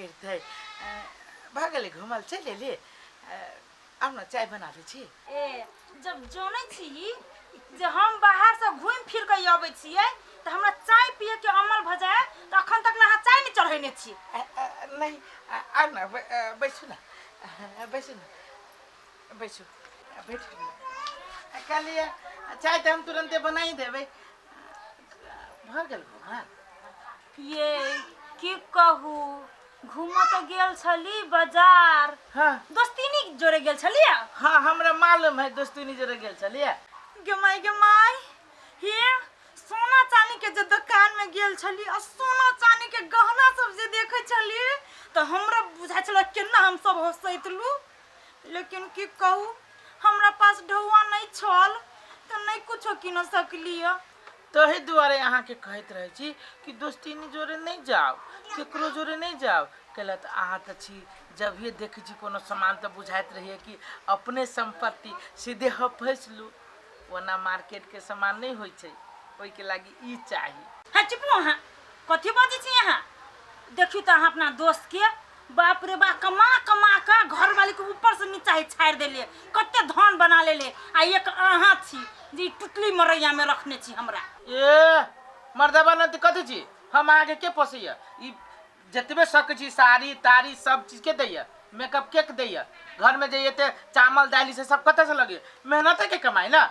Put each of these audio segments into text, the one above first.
करितै। भऽ गेलै घुमल चलि एलियै। आउ ने चाय बना दै छी। ए जब जानै छी जे हम बाहरसँ घुमि फिर कऽ अबै छियै तऽ हमरा चाय पियैके अमल भऽ जाय, तऽ अखन तक अहाँ चाय नहि चढ़ेने छी। नहि, आउ ने, बैसू ने, बैसू ने, बैसू, बैठू। कहलियै चाय तऽ हम तुरन्ते बनाइ देबै। भऽ गेल घुमल? ये की कहू, घूमऽ तऽ गेल छली बाजार। हाँ। दोस्तीनी जोड़े गेल छलियै। हाँ, हमरा मालूम है, दोस्तीनी जोड़े गेल छलियै। गे माय, गे माय, हे सोना चानी के जे दुकान में गेल छली आ सोना चानी के गहना सब जे देखे छली तऽ हमरा बुझाइ छलै केना हम सब हंसैतलू, लेकिन की कहू, हमरा पास ढौआ नहि छल तऽ नहि कुछो कीन सकलियै। तहि दुआरे अहाँके कहैत रहै छी कि दोस्तीनी जोरे नहि जाउ, केकरो जोरे नहि जाउ। कैला तऽ अहाँ तऽ छी, जभिए देखै छी कोनो सामान तऽ बुझाइत रहैए कि अपने सम्पत्ति, सीधे हफसि लू। ओना मार्केटके सामान नहि होइ छै, ओहिके लागि ई चाही। हाँ, चुप अहाँ, कथी बजै छी अहाँ? देखियौ तऽ अहाँ अपना दोस्तके, बाप रे बा, कमा कमा कऽ घरवाली के ऊपर से नीचा ही छाड़ि देले, कते धन बना लेले, आ एक अहाँ छी जे ई टुटली मरैया में रखने छी हमरा। ए मर्दबा, न तऽ कथी छी? हम अहाँके के पोसैया? ई जतबे सकै छी साड़ी ताड़ी सब चीज के दैया, मेकअप के दैया, घरमे जे एते चावल दालि से सब कतऽसँ लगैया? मेहनते के कमाइ ने।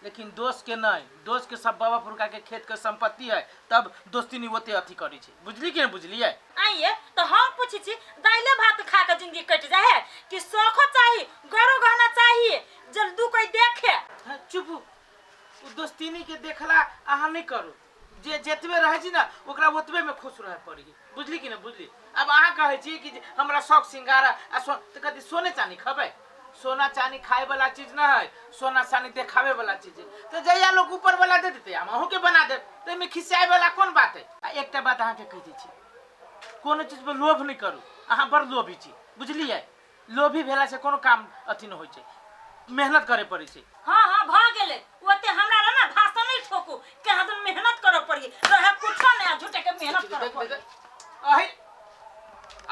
लेकिन दोस्त के नहीं, दोस्त के सब बाबा पुरखा के खेत के संपत्ति है, तब दोस्ती नहीं ओते अथी करै छै। बुझली कि नहीं बुझलियै? आइए तो हम पूछै छी, दाइले भात खा के जिंदगी कटि जाए है कि शौखो चाही, गरो गहना चाहिए, जल्दू कोई देखे? हाँ, चुप, उ दोस्तीनी के देखला अहाँ नहीं करू। जे जतबे रहै छी ने ओकरा ओतबे में खुश रहे पड़ी। बुझली कि नहीं बुझली? अब अहाँ कहै छी कि जे हमरा शौक श्रृंगार आ तऽ कथी सोने चानी खबै? सोना चानी खाए वाला चीज न है, सोना चानी देखावे वाला चीज है। तऽ जहिया लोग ऊपर वाला दे देते, हम अहूँ के बना देब, तऽ एहिमे खिसियाए वाला कोन बात है? आ एकटा बात अहाँके कहि दै छी, कोनो चीज पर लोभ नहि करू। अहाँ बड़ लोभी छी, बुझलियै? लोभी भेला से कोनो काम अथी नहि होइ छै, मेहनत करे पड़ै छै। हाँ हाँ, भऽ गेलै ओते हमरा रह ना भाषण नहीं ठोकू के हदन मेहनत करऽ पड़ी रहे कुछो नहीं आ झूठे के मेहनत करऽ पड़ी। अही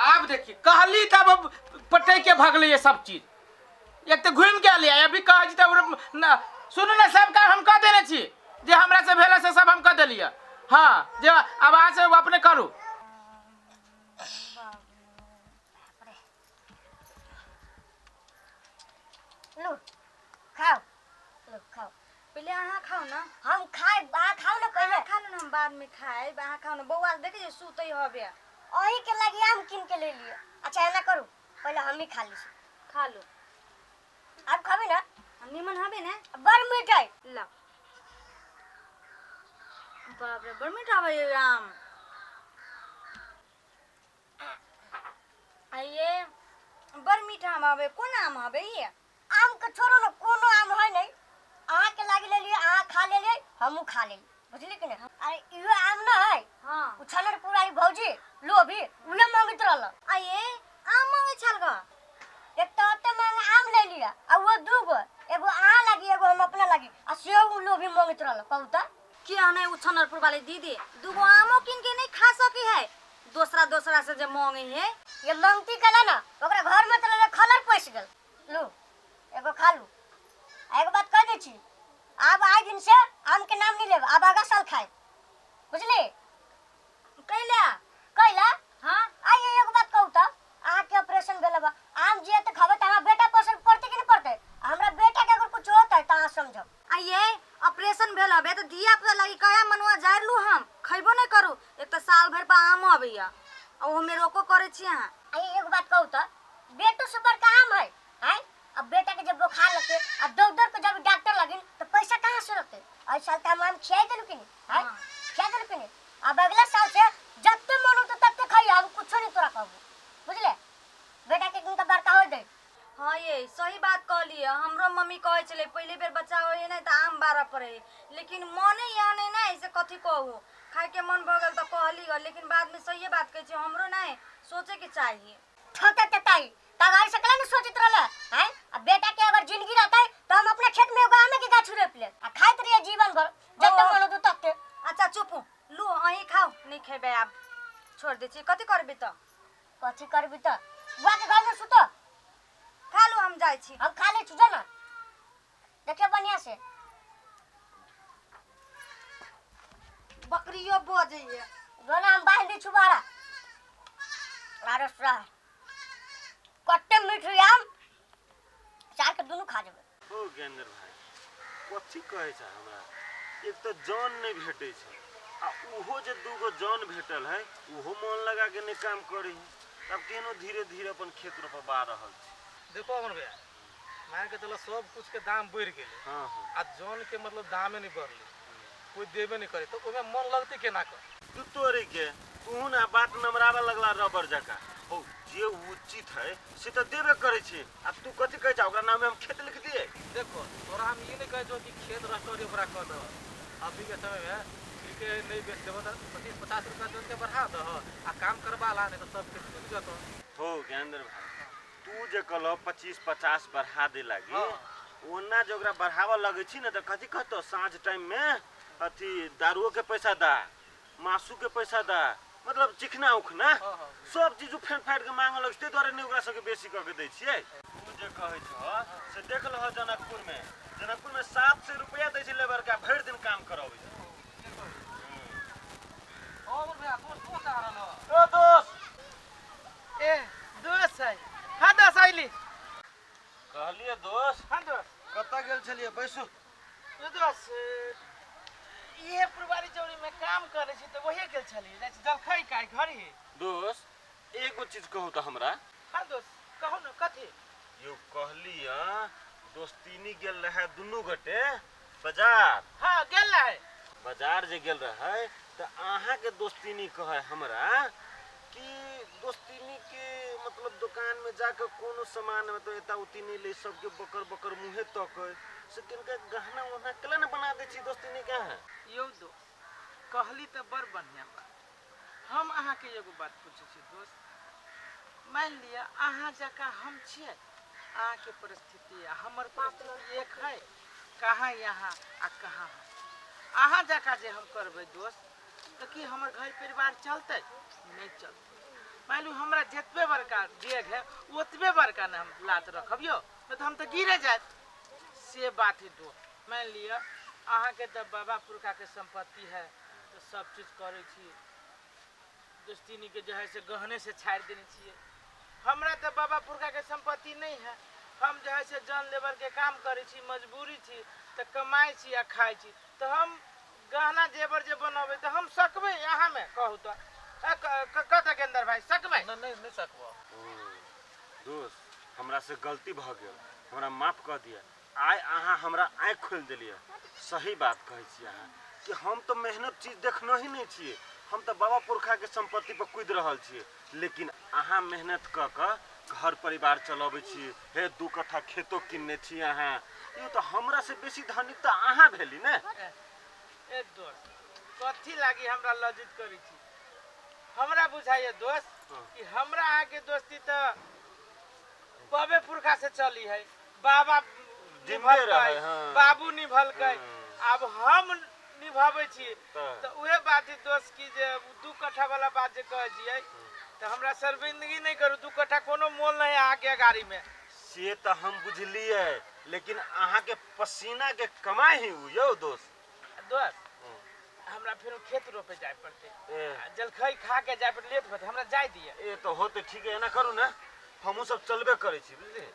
आब देखी कहली तब अब पटै के भगलै ये सब चीज। एक तऽ घुमि के अलियै, अभी कहै छी तब न सुनू ने, सब काम हम कऽ देने छी, जे हमरा से भेलै से सब हम कऽ देलियै। हाँ, जे आब अहाँ से अपने करू। लू खाओ, लू खाओ। पहिले अहाँ खाओ ना। हम खाए, अहाँ खाओ ना पहिले। अहाँ खा लू ना, हम बाद में खाएब। अहाँ खाओ ना, बौआ देखे जे सुतै हबे। अही के लागी आम कीन के ले लियो। अच्छा एना करू, पहिले हम ही खा ली। खा लू। आप खाबे ना? हम निमन हबे ना? बड़ मीठ है। ला बाप रे, बड़ मीठ हबे ये आम। आइए बड़ मीठा आम हबे। कोन आम हबे ये? आम के छोड़ो ना, कोनो आम है नहीं। अहाँ के लागी ले लिए, अहाँ खा ले लिए, हमहू खा ले, बुझली कि नहीं? अरे इहो आम ना है। हाँ। उ छनरपुर आई भौजी लोभी उहे मांगैत रहल। आइए आम मांगे छल ग? एक तो ओते महंगा आम ले लिया आ वो दू गो, एगो अहाँ लागी एगो हम अपना लागी, आ से उ लोभी मांगैत रहल। कहू त के आने उ छनरपुर वाली दीदी दूगो आमो किन के नहीं खा सकी है, दोसरा दोसरा से जे मांगे है। ये मांगती कला ना ओकरा घर में तो खलर पैस गेल। लू एगो खा लू। आ एगो बात कह दै छी, आब आइ दिन से आम के नाम नहीं लेब, आब आगा साल खाए, बुझली? कैला? कैला? हाँ। आइए एगो बात कहू त, अहाँ के ऑपरेशन भेल बा, आम जे त खबै त हमरा बेटा पसंद पड़ते कि नहीं पड़ते? हमरा बेटा के अगर कुछ होता है त अहाँ समझब। आइए ऑपरेशन भेल हबे त धिया पुता लागी कया मनुआ जारलू, हम खैबो नहीं करू। एक त साल भर पर आम अबैया आ ओहो में रोको करै छी अहाँ। आइए एगो बात कहू त, बेटो से बड़का आम है? आय अब बेटा के जब बुखार लगते आ दौड़ दौड़ के जब डॉक्टर लगिन तो पैसा कहाँ से रहते? एहि साल त हम आम खियाई देलू कि नहीं? आय हाँ। खिया देलू कि नहीं? अब अगला साल से जत्ते मन होते तत्ते खाइए, हम कुछो नहीं तोरा कहबो, बुझले? बेटा के इनका बड़का हो दे। हाँ ये सही बात कहलिए, हमरो मम्मी कहै छलै पहिले बेर बच्चा होय ने त आम बारऽ पड़े, लेकिन मने यहाँ नहीं ना, ऐसे कथी कहू, खाय के मन भऽ गेल त कहली ग, लेकिन बाद में सहिए बात कहै छी, हमरो नहीं सोचे के चाहिए। ठोके के ताई तब आई सकला ने सोचत रहला हैं। अब बेटा के अगर जिंदगी रहता है तो हम अपने खेत में एगो आमे के गाछ रोप ले आ खाइत रहिए जीवन भर, जब तक मन होतो तब ते। अच्छा चुप लू, अहीं खाओ, नहीं खेबे आब छोड़ दे छी, कथी करबे त? कथी करबी तऽ बुआ के घर में सुतो। खा लू, हम जाइ छी। हम खा लै छी, जो ना देखियो बढ़िया से। बकरियो बजैया। जो ना हम बान्हि दै छी बारा। आरो सह कते मीठ है आम, चार के दुनू खा जेबै। ओ ज्ञानेन्द्र भाई, कथी कहै छै हमरा? एक तऽ जन नहि भेटै छै आ ओहो जे दूगो जन भेटल है ओहो मन लगा के नहि काम करै है। तब केहनो धीरे धीरे अपन खेत रोपबा रहल छी। देखो अमर भैया, मान के चलो सब कुछ के दाम बढ़ि गेलै। हाँ हाँ। आ जन के मतलब दामे नहीं बढ़ले, कोई देबे नहीं करे, तो ओहिमे मन लगतै केना कऽ? तू तोरे के तू ना बात नमराबे लगला रबर जका। हो जे उचित है से तऽ देबे करै छै, आ तू कथी कहै छ ओकरा नाम में हम खेत लिख दिए? देखो तोरा हम ई नहीं कहै छौ कि खेत रस्टोरी ओकरा कऽ दह। अभी के समय में ठीक है नहीं बेच देबो तऽ 25-50 रुपया जन के बढ़ा दह आ काम करबा ला, नहीं तो सब खेत डूबि जतौ। हो ज्ञानेन्द्र भाई, तू जे कहलह 25-50 बढ़ा दे लागी, हाँ। ओना जे ओकरा बढ़ाबऽ लगै छी ने तऽ कथी कहतौ? साँझ टाइम में अथी दारुओ के पैसा दा, मासू के पैसा दा, मतलब चिकना उखना हाँ, हाँ। सब चीज फेन फाड़ि के मांगऽ लगै छै। ताहि दुआरे नहि ओकरा सबके बेसी कऽ के दै छियै। तू जे कहै छह से देख लह जनकपुर में, जनकपुर में 700 रुपया दै छै लेबर के, भरि दिन काम करबै छै। अमर भैया, दोस्त दोस्त आ रहल हौ। ओ दोस्त। ए दोस्त है। हाँ दोस्त आइली। कहलियै दोस्त। हाँ दोस्त। कतऽ गेल छलियै? बैसू। यो दोस्त, इहे पुरवारी चौरी में काम करै छी तऽ वही गेल छलियै, जाइ छी जलखै काय घर ही। दोस्त, एगो चीज कहू तऽ हमरा। हाँ दोस्त, कहू ने कथी? यौ कहलियै दोस्तीनी गेल रहे दुनू गोटे बाजार। हाँ गेल रहे। बाजार जे गेल रहे तऽ अहाँके दोस्तीनी कहै हमरा कि दोस्तीनी के मतलब दुकान में जाके कोनो सामान मतलब एता उती नहीं ले, सबके बकर बकर मुँहे तकै, से किनका गहना उहना केला ने बना दै छी दोस्तीनी के अहाँ? यौ दोस्त, कहली तऽ बड़ बढ़िआँ बात। हम अहाँके एगो बात पूछै छी दोस्त, मानि लिअ अहाँ जकाँ हम छियै, अहाँके परिस्थिति आ हमर परिस्थिति एक है, कहाँ यहाँ आ कहाँ हम। अहाँ जकाँ जे हम करबै दोस्त तऽ की हमर घर परिवार चलतै? नहि चलतै। मानि लिअ हमरा जतबे बड़का डेग है ओतबे बड़का ने हम लात रखब यौ, नहि तऽ हम तऽ गिरे जायब। से बात है दोस्त। मानि लिअ अहाँके तऽ बाबा पुरखाके सम्पत्ति है तऽ सब चीज करै छी, दोस्तीनीके जे है से गहने से छाड़ि देने छियै। हमरा तऽ बाबा पुरखाके सम्पत्ति नहि है, हम जे है से जन लेबरके काम करै छी, मजबूरी छी तऽ कमाइ छी आ खाइ छी, तऽ हम गहना जेवर जे बनबै तऽ हम सकबै अहाँमे? कहू तऽ कतऽ गेंदर भाई सकबै? नहि नहि नहि सकबो। ओ दोस्त, हमरा से गलती भऽ गेल, हमरा माफ कऽ दिअ। आइ अहाँ हमरा आँखि खोलि देलियै। सही बात कहै छी अहाँ कि हम तऽ मेहनत चीज देखने ही नहि छियै, हम तऽ बाबा पुरखाके सम्पत्ति पर कूदि रहल छियै, लेकिन अहाँ मेहनत कऽ कऽ घर परिवार चलबै छी। हे 2 कट्ठा खेतो किनने छी अहाँ, यो तऽ हमरा से बेसी धनिक तऽ अहाँ भेली ने। ए दोस्त, कथी लागी हमरा लज्जित करै छी? हमरा बुझाइए दोस्त कि हमरा अहाँके दोस्ती तऽ बाबे पुरखा से चली है, बाबा जिन्दे निभलकै, रहै, हाँ। बाबू निभलकै, आब हम निभाबै छी तऽ। तऽ उहे बात है दोस्त की जे 2 कट्ठा वाला बात जे कहै छियै तऽ हमरा शर्मिंदगी नहि करू, 2 कट्ठा कोनो मोल नहीं अहाँके अगाड़ी में। से तऽ हम बुझलियै, लेकिन अहाँके पसीना के कमाई ही उ यौ दोस्त। दोस्त, हमरा फेरो खेत रोपे जाय पड़तै, ए। आ जलखै खा के जाय पड़तै, लेट होतै, हमरा जाय दिअ। ए तऽ होतै, ठीक है, एना करू ने, हमहूँ सब चलबे करै छी, बुझलियै?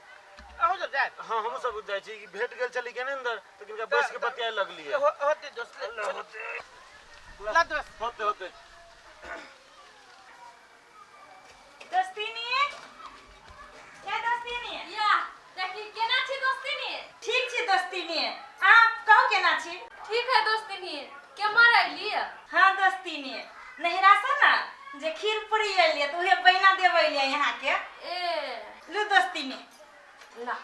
अहूँ सब जायब? हाँ हमहूँ सब जाइ छी। भेट गेल छली ज्ञानेन्द्र तऽ किनका बैस के बतियाए लगलियै। होतै दोस्त, ला दोस्त। होतै होतै। दोस्तीनी, ए दोस्तीनी। या देखी केना छी दोस्तीनी? ठीक छी दोस्तीनी, अहाँ कहू केना छी? ठीक है दोस्तीनी, केम्हर अयली? हाँ दोस्तीनी, नैहरा से ना जे खीर पूरी अयलियै तऽ उहे बहिना देबै अयलियै यहाँ के। ए लू दोस्तीनी। ला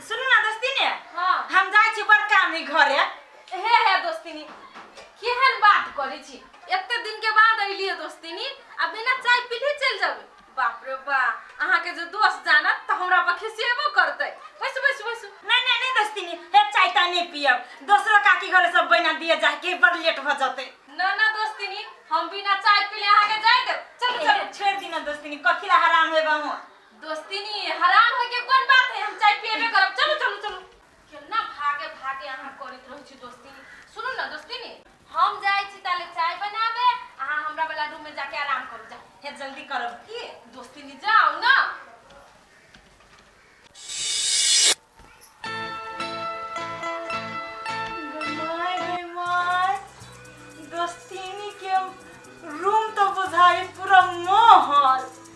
सुनू ना दोस्तीनी। हाँ। हम जाइ छी बड़ काम है घरे। हे हे दोस्तीनी, केहन बात करै छी? एते दिन के बाद अयलियै दोस्तीनी आ बिना चाय पीले चलि जेबै? बाप रे बा, अहाँके जे दोस्त जानत तऽ हमरा पर खिसिएबो करतै। बैसू बैसू बैसू। नहीं नहीं नहीं दोस्तीनी, हे चाय ताय नहीं पियब, दोसरो काकी घरे सब बना दिए जाके बड़ लेट भ जतै। ना ना दोस्तीनी, हम बिना चाय पीले अहाँके जाय देब? चलू चलू। छोड़ दिना दोस्तीनी, कथी ला दोस्तिनी हैरान होय के कोन बात है, हम चाय पिएबे करब। चलू चलू चलू। केना भागे भागे अहाँ करैत रहै छी दोस्तिनी। सुनू ना दोस्तिनी, हम जाइ छी ताले चाय बनाबे, अहाँ हमरा वाला रूम में जाके आराम करू। जाउ हे जल्दी करब की दोस्तिनी, जाउ ना।